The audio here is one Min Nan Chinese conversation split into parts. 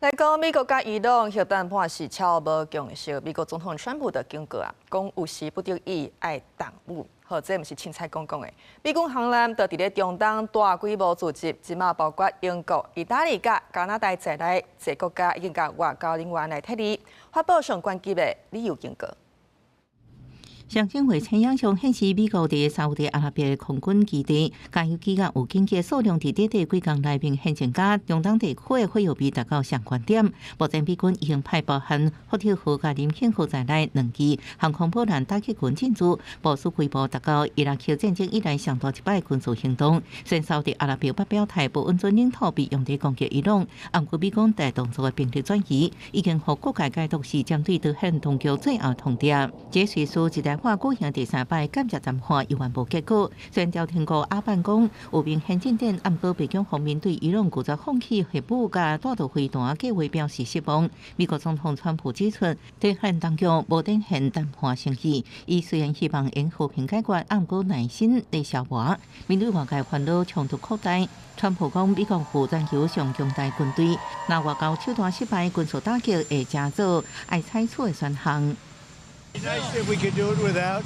來講美國佮伊朗核談判是超無共識，美國總統川普就警告啊，講有時不得已愛動武，好，這毋是凊彩講講的。美軍航艦就佇咧中東大規模駐紮，這馬包括英國、意大利佮加拿大在內，濟國家已經共外交人員來撤離，發布上懸級的旅遊警告。上新衛星影像顯示，美國佇沙烏地阿拉伯的空軍基地，加油機佮有緊急數量佇短短幾工內面現增加，中東地區的火藥味達到上懸點。目前美軍已經派包含福特號佮林肯號在內兩支航空母艦打擊群進駐，部署規模達到伊拉克戰爭以來上大一擺軍事行動。雖然沙烏地阿拉伯捌表態無允准領土被用來攻擊伊朗，毋過美軍大動作的兵力轉移，已經予各界解讀是針對德黑蘭當局最後通牒。這瑞士日內瓦舉行第三擺間接談判，猶原無結果。雖然調停國阿曼講有明顯進展，毋過白宮方面對伊朗拒絕放棄核武佮彈道飛彈計劃表示失望。美國總統川普指出，德黑蘭當局無展現談判誠意。伊雖然希望用和平解決，毋過耐心咧消磨。面對外界煩惱衝突擴大，川普講美國有全球上強大軍隊，若外交手段失敗，軍事打擊會成做愛採取的選項。 Nice if we could do it without,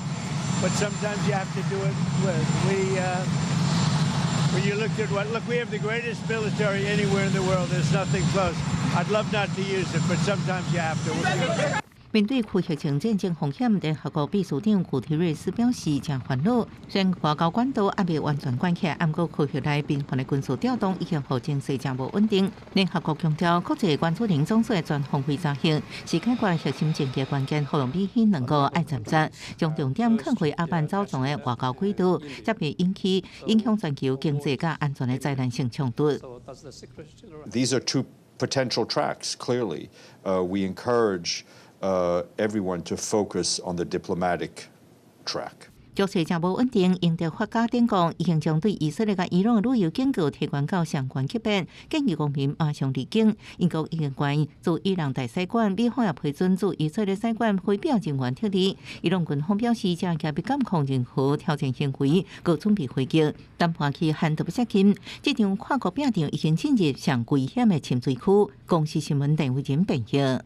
but sometimes you have to do it with. When you looked at what, look, we have the greatest military anywhere in the world. There's nothing close. I'd love not to use it, but sometimes you have to. 面對區域性戰爭風險，聯合國秘書長古特瑞斯表示誠煩惱。雖然外交管道猶未完全關起來，毋過區域內頻繁的軍事調動已經予情勢誠無穩定。聯合國強調，國際原子能總署的全方位執行是解決核心爭議關鍵，呼籲美希兩國愛站站，將重點放回阿曼走廊的外交軌道，才袂引起影響全球經濟佮安全的災難性衝突。 These are two potential tracks. Clearly, we encourage everyone to focus on the diplomatic track. 局勢誠無穩定，英德法加等國已經將對以色列佮伊朗的旅遊警告提懸到上懸級別，建議公民馬上離境。英國已經關駐伊朗大使館，美方也批准駐以色列使館非必要人員撤離。伊朗軍方表示，正嚴密監控任何挑戰行為，閣準備回擊。談判期限特別接近，這場跨國拼戰已經進入上危險的深水區。公視新聞鄧慧仁編譯。